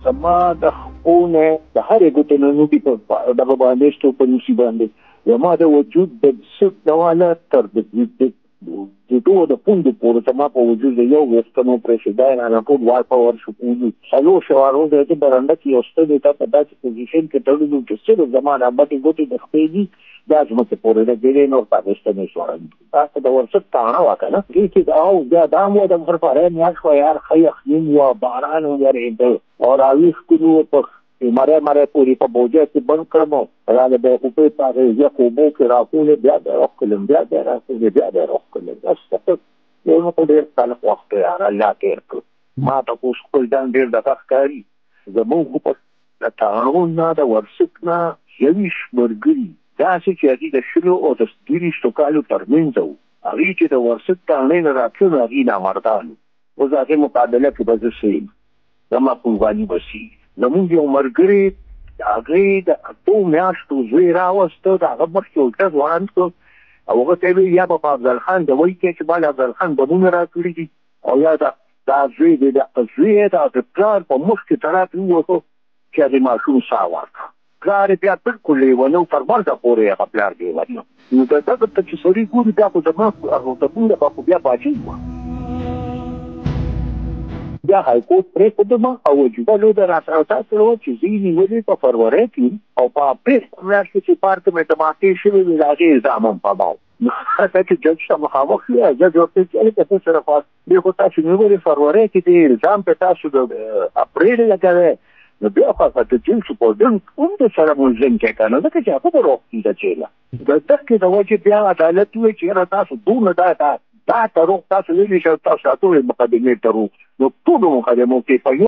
زما د خپو نه د هرې ګوتې نه نوټي په دغه باندې شته، په روسي باندې. زما د وجود د سټ نه واله تر د ټولو د پوندو پورې زما په وجود یو ویښته نه پرېښی. دا یې رانه ټول وار په ور شو. په وجود 4 شوارو د دې برنډه کې یو ستنې ته په داسې position کې تړلي وو چې صرف زما دا بټې ګوتې د خپې دي، دا ځمکې پورې لګېدې، نور په هغې ستنې ځوړند. دا خو د ورسک تاڼه وه که نه دې کې. او بیا دا هم وه، د فرفرۍ میاشت وه یار، ښه یخني وه، باران ورېده او راویښ کړو په مری مری پورې په بوجه کې بند کړم. راله بیا اوبه په هغې یخو اوبو کې راټولې، بیا به یې راښکلم، بیا به یې راښکلې، بیا به یې راښکلم. بس یو نو خو ډېر تلخ وخت و یار، الله تېر کړ. ما ته خو اوس خپل ځان ډېر دغه ښکاري. زموږ خو په د تاڼو نه، د ورسک نه 21 ملګري داسې چې هغوی د 20 او د 23 کالو ترمنځ وو، هغوی چې د ورسک تاڼې نه راتلل، نو هغوی نامردان وو. اوس د هغې مقابله کې به زه څه یم؟ زما قرباني به څه؟ زموږ یو ملګري هغې د 8 میاشتو زوی راوسته، د هغه مخکې الټه ځوړند کړ او هغه ته یې ویل، یا به په افضل خان دوایي کې چې ما افضل خان بمونه راکړي دي او یا دا زوی دې. د زوی یې د پلار په مخ کې تراپ ووهه چې هغې ماشوم ساه ورکړه. پلار یې بیا بالکل لیونی و، تر مرګه پورې هغه پلار لیونی. نو د دغه ته چې سړی ګوري، بیا خو زما زمونږ به خو بیا باجۍ وه. بیا high court پرېښودم او وجیبه لوده راسره تاسو وه چې زه یې نیولې په فرورۍ کې او په اپریل میاشت کې چې پارک مې ټماټې شوې وې، د هغې الزام هم په ما و. هلته چې جج ته مخامخ شو، جج ورته چې هلکه ته سره دی خو تاسو نیولې فرورۍ کې دی، الزام په تاسو د اپریل لګوی. نو بیا خو هغه د جیل سپرډنټ هم د سره ملزم کې که نه، ځکه چې هغه به روغتي د جیله د دغې د وجې. بیا عدالت وویل چې یاره تاسو دونه دا دا دا دروغ تاسو ویلي چې تاسو ټولې مقدمې دروغ، نو ټولو مقدمو کې په یو